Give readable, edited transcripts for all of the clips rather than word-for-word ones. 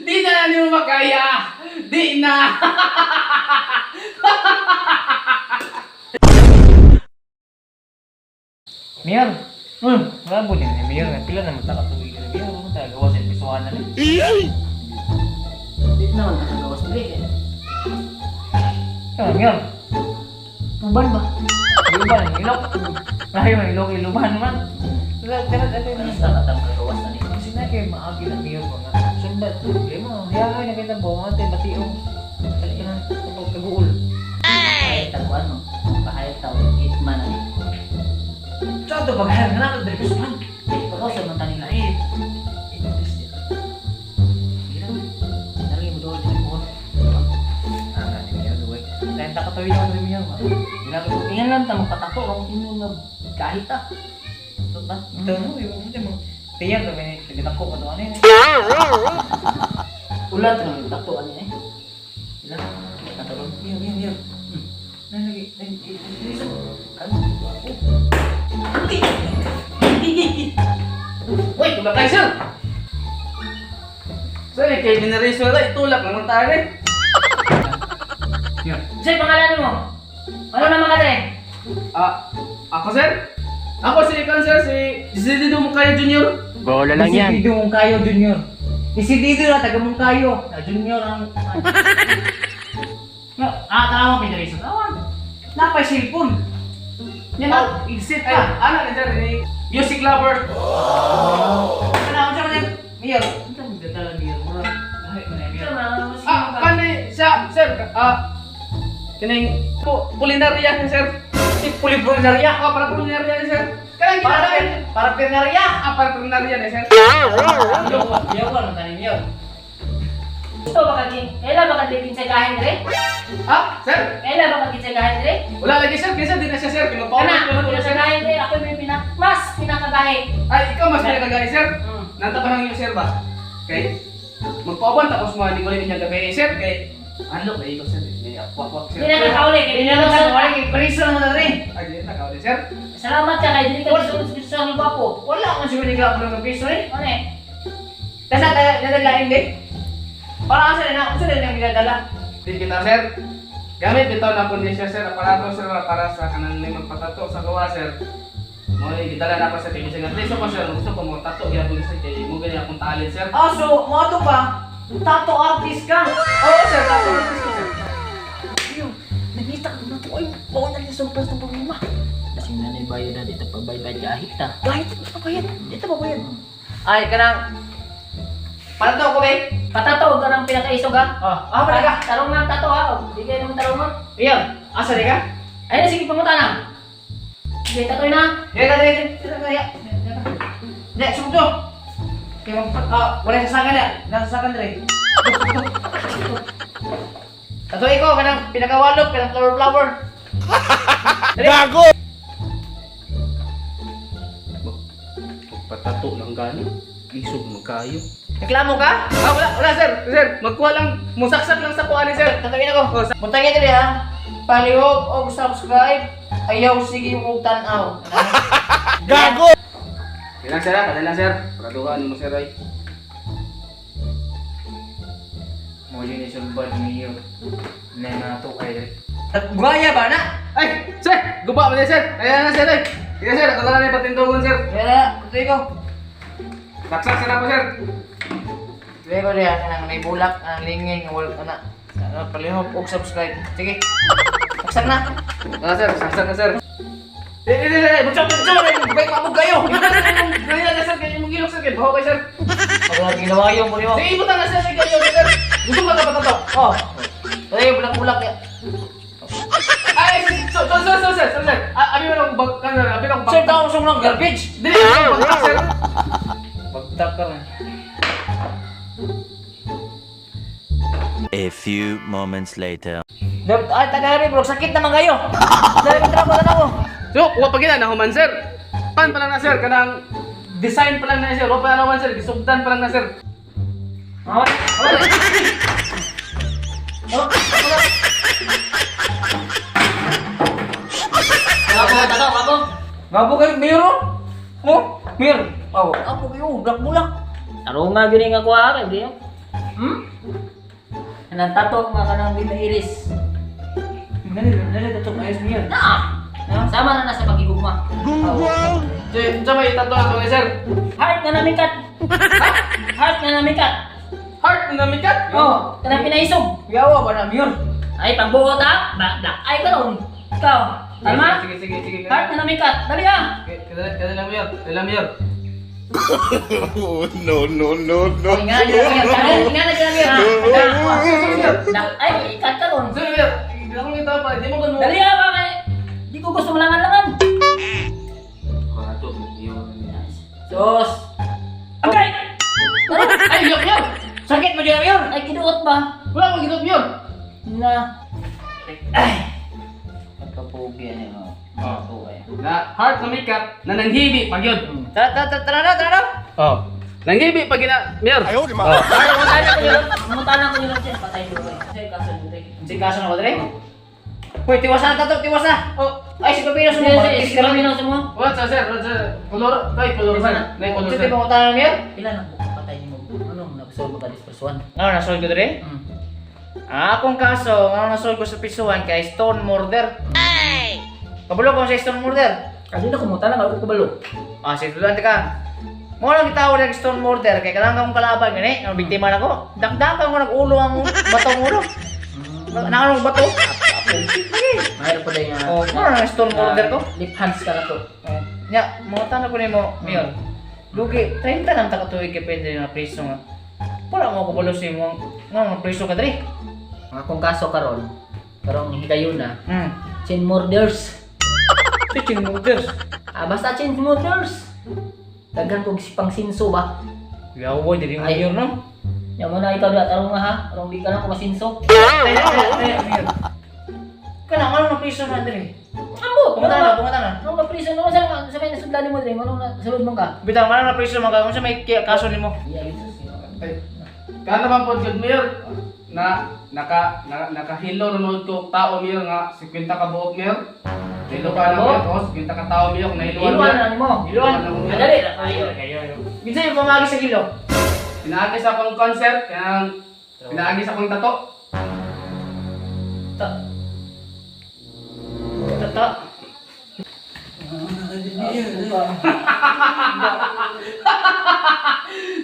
Di na na nimo makaya. Di na. Mayor, wala po niya ni Mayor. Nga pila naman takatuig ni Mayor. Kung tayo gawas sa pisuhan na ni. Di naman nakagawas dili kay. Kaya Mayor, Tuban ba? luban ang ilok. Lahi man ilok, iluban man. Wala, tara, tara, tara. Ano sa katang kagawas na ni? Kasi na kayo maagi ng Mayor ko nga. Sundan, problema. Hiyahay na kita buong ate, bationg. Dali na, kapag kaguol. Ay, taguan mo. Pahayag tao, hitman na ni. Sa ito, pag-hayag na natin, dali pisuhan. Pagaw sa man tanila. Ay, Dali mo doon din mo. Ah, ni Mayor, duway. Dahil takatuig ako ni Mayor. Tingnan lang ta magpatato ang imo nga kahit ah. Ito ba? Ito mo, yung mo. Tiyan, kami ni ko pa doon eh. Ulat ra yung tato ani eh. Ilan? Tato. Mayor, Mayor, Mayor. Nalagi, nalagi, Ano? Wait, tulak kayo, sir. Sir, eh, kay Venezuela, itulak naman tayo eh. Mayor. Sir, pangalan mo? Ano naman ka dre? Ah, ako, sir? Ako si Ikan, sir, si Desidido Mukaya Jr. Bola lang yan. Desidido mong kayo, Junior. Desidido na, taga mong kayo. Na, Junior ang... No, ah, tama mo, Pinarison. Awan. Napay cellphone. Yan na, exit Ay, pa. ano na, sir, ni music lover. Ano, ano siya man Mayor? Ano ka magdadala, Mayor? Mura, lahi mo na, Mayor. Ah, kani siya, sir, ah, kining pulinarya, sir. Si Pulipulinarya. Ah, para pulinarya, sir. Kanang Para, ginagawa. para pinarya. Ah, para pulinarya, sir. Yawan, ang tanim, Mayor. Gusto ba ka kaila ba ka kinsay kahin dre? Ah, sir, Kaila ba ka kinsay kahin dre? wala lagi, sir, kasi di na siya, sir. Kinupawag Kana, ko na wala, kinsay sir. kahin dre, ako may pinak mas pinakagahi. Ay, ikaw mas pinakagaya, sir. Mm. Nanta pa lang yung sir ba? Kay, magpauban tapos mga hindi ko rin niyang gabi, sir. Kay, ano kay ikaw, sir? May akwak-kwak, sir. Di na nakauli kay Hindi na lang sa wala kay Priso naman na rin. Ay, di na nakauli, sir. Salamat ka kay dili ka gisulod sa ang gwapo. Wala akong siguro nagkakaroon ng piso eh. Ano eh? Tapos nadalain din. Para asa na, asa na yung ginadala. Di kita, sir. Gamit bitaw na kundi siya, sir. Aparato, sir, para sa kanang may magpatato sa gawa, sir. Mo ni gidala na pa sa kay bisag preso ko, sir. Gusto ko mo tato gyapon sir kay mo gani akong talent, sir. Ah, so, mga to pa, tattoo artist ka. Oo, sir, tato artist ko, sir. Nangita ka na to ay baon na sa surprise ng problema. Kasi nanay bayad na dito pa bayad kahit ta. Kahit ito bayad, dito pa bayad. Ay, kanang... Para to ako, be. Patato og kanang pinakaisog ha. Ah, ah, pala ka. Tarong na tato ha. Og di kayo naman tarong mo. Iyan, asa di ka? Ay na sige panguta na. Sige tatoy na. Yan, yan, yan, yan, yan, yan. Yan, sumto. Kaya ah, wala sasakan na. Nasasakan rin. Tatuloy ko, kanang pinakawalok, kanang flower flower. Gago! Patato lang gani. Isog mo kayo. Reklamo ka? Ah, wala, wala, sir. Sir, magkuha lang, musaksak lang sa kuha ni sir. Tatuloy ako. Oh, Buntag niya dali ha. Palihog og subscribe. Ayaw sige og tan-aw. Gago! Yan lang, sir, ah. Kadali lang, sir. Paraduhan mo, sir, ay. Mo yun ni sulbad niyo. Na nato kay. Gaya ba na? Ay, sir, guba mo niya, sir. Ayan na, sir, ay. Sige, sir, ako na lang yung patindugon, sir. Kaya na, tuloy ko. Saksak sir ako, sir. Tuloy ko diha kanang may bulak, ang lingin nga wala na. Ano, palihog og subscribe. Sige. Saksak na. Ah, sir, saksak na, sir. Eh, eh, eh, eh, butsa, butsa, butsa, Bay mabog kayo. Kaya na, sir, kaya mong ilok, sir, kaya baho kayo, sir. Pag ginawa yung muli mo. Sige, ibutan na, sir, kaya kayo, sir. Gusto mo ka patato? Oh. Ay, bulak-bulak ya. Ay, sir, so, so, so, so, sir, sir, sir. Ah, abi mo lang bag, ano, abi lang bag. Sir, tao sung lang garbage. Dili, abi lang bag, sir. Bagtak ka lang. A few moments later. Ay, tagari bro, sakit naman kayo. Dali ko mo tanaw mo. So, wa pa gina nahuman, sir. Pan pa lang na, sir, kanang design pa lang na, sir. Wa pa na naman, sir, gisugdan pa lang na, sir. Awal, awal. Oh, wala. Gwapo tato, gwapo. Gabo kayo, Miro. Oh, Mir. Oh, ako kayo, black bulak. Tarong nga gyud nga kuha kay di. Kanang tato nga kanang di iris. Dali, dali tato ayos Mir. Na. Sama na na sa pagigugma. Jay, unsa may tato ato ni sir? Heart nga namikat. Heart nga namikat. Heart na namikat? Oh, kanang pinaisog. Yawa ba na Mir? Ay pagbuot ha. Black eye karon. Ikaw. Tama? Sige, sige, sige. Heart nga namikat. Dali ah. Kadali, kadali lang, Mayor. Kadali lang, Mayor. Oh, no, no, no, no. Nga, nga, nga, nga na sila Mir. Black eye ikat karon. Sir, Mayor. Ako lang ito pa. Di mo ganun. Dali ah, mga di ko gusto malangan-langan. Aparato, Mayor. Sus. Okay. Ay, Mayor, Mayor! Sakit mo dyan Mir. Ay kiduot ba? Wala akong ginuot, Mayor. Na. Pagkapugi ano mo. Oh. Na heart na mikat na nanghibi pag yun. Tara, tara, tara, tara, tara. Oh. Nanghibi pag gina, Mayor. Ayaw, di ba? Oh. Mutana ko nila sir, patay ko. Sir, kaso dito. Si kaso na ko dre. Hoy, tiwas na tato, tiwas na. Oh. Ay, si Pepino Sir, sumo. sir, si Pepino sumo. Wala sa sir, wala sir. Kolor, tay kolor sir. Nay kolor Sige, sir. pangutan na Mir. Pila na buka patay nimo? Anong nagsolve ka this first one? Ano nasolve ko dre? Ah, akong kaso, ang nasolve ko sa pisuan kay stone murder. Ay! Kabalo ko sa stone murder. Kasi na kumuta lang ako kabalo. Ah, sige, tulan ka. Mo lang gitawag ng stone murder kay kanang akong kalaban gani, ang biktima nako. Dakdakan ko nag-ulo ang batong ulo. Nakanong bato. Mayroon pa din nga. Oh, mo lang stone murder ko. Lip hands ka na to. Oh, nya, mo tanong ko nimo, Mayor. Lugi, 30 lang ta ka tuig kay pwede nga priso nga. Wala mo kabalo sa imong nga mga priso ka diri. Ang akong kaso karon, karong higayon na, chain murders. Teaching murders. Ah, basta chain murders. Daghan kog pang sinso ba? Yawa diri mo Ay. Mayor no. Nya mo na ikaw da tarong nga ha, karong di ka na ko masinso. Ay, ay, ay, Mayor. Kana nga na priso na diri. Ambo, Pumunta na, pumunta na. Anong na-prison naman sa may nasudlan mo diri, anong nasulod mo ka? Bitaw man na priso man ka unsa may kaso nimo? Yeah, Jesus. Ay. Kana man po jud Mayor na naka na, nakahilo ron ko tao Mayor nga 50 ka buok Mayor. Nahilo ka na Mayor, oh, 50 ka tao Mayor, nahiluan Iluan Mayor. na nimo. Hiluan na mo, Mayor. Dali ra kayo. Minsan yung pamagi sa kilo. Pinaagi sa akong concert, kanang pinaagi sa akong tato. Ta. Tata.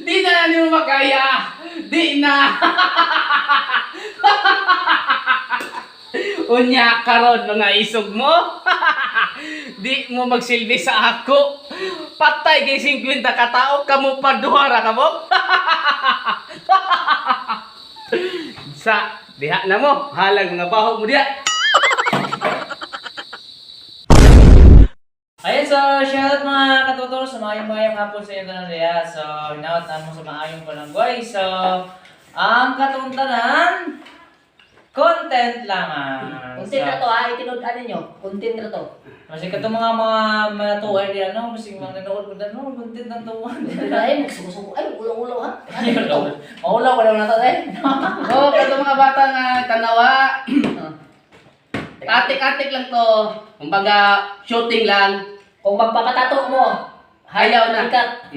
Di na nimo makaya. Di na. Unya karon mga isog mo. Di mo magsilbi sa ako. Patay kay 50 ka tao, kamo pa duha ra kamo. Sa diha na mo, halag mga baho mo diha. Ayun, so shoutout mga katuto sa maayong maayong hapon sa inyo tanan diha. So, hinaot na mo sa maayong palanggoy. So, ang katuntanan, content lamang. Content na to ha, itinud-an ninyo. Content na to. Masig katong mga matuwa di ano, masig mga nanood ko no, content na to. Ay, magsuko-suko. Ay, ulo-ulo ha. Ano to? Maulaw ko lang na to eh. Oh, kato mga bata nga tanawa. Atik-atik lang to. Kumbaga, shooting lang. Kung magpapatato mo, Hayaw na. Ikat,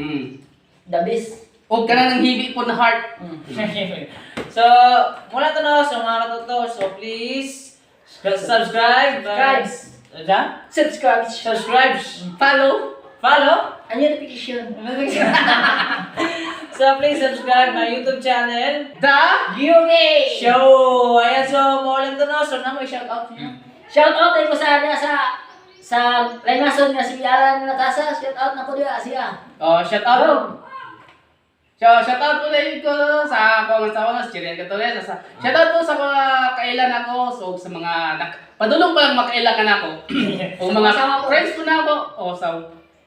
the best. Og kana nang hibi po na heart. So, mula to no, so mga katuto, so please subscribe. Subscribe. Subscribe. Subscribe. Subscribe. Follow. Follow. Ang notification. So please subscribe my YouTube channel, The Yuri! Show. Ayan, so mo lang to no. So na mo shout out niyo. Shout out ay ko sa sa sa Raymason nga si Alan Natasa. Shout out na ko diya siya. Oh, shout out. So, shout out po ulit ko sa akong asawa nga, si Chirian Catores. Sa, shout out po sa mga kailan ako, so sa mga padulong pa lang makaila ka na ako. O mga Asawa ko. friends po na ako. O sa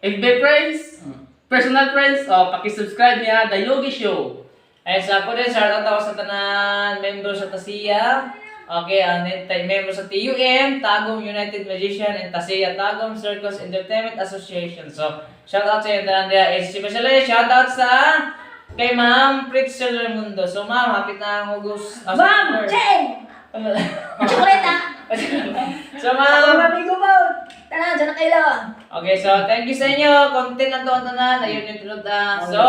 FB friends, personal friends, o paki-subscribe niya The Yogi Show. Ayan, so ako din, shout out ako sa tanan member sa Tasia. Okay, ang member sa TUM, Tagum United Magician, and Tasia Tagum Circus Entertainment Association. So, shout out sa inyo tanan diya. Especially, shout out sa kay Ma'am Pritzel Raimundo. So, ma'am, hapit na ang August. Ma'am September. Cheng! Chocolate. So, ma'am, Ako amigo mo. Tanan sa nakaila. Okay, so thank you sa inyo. Content lang to ang tanan. Ayun yung tulad ah. So,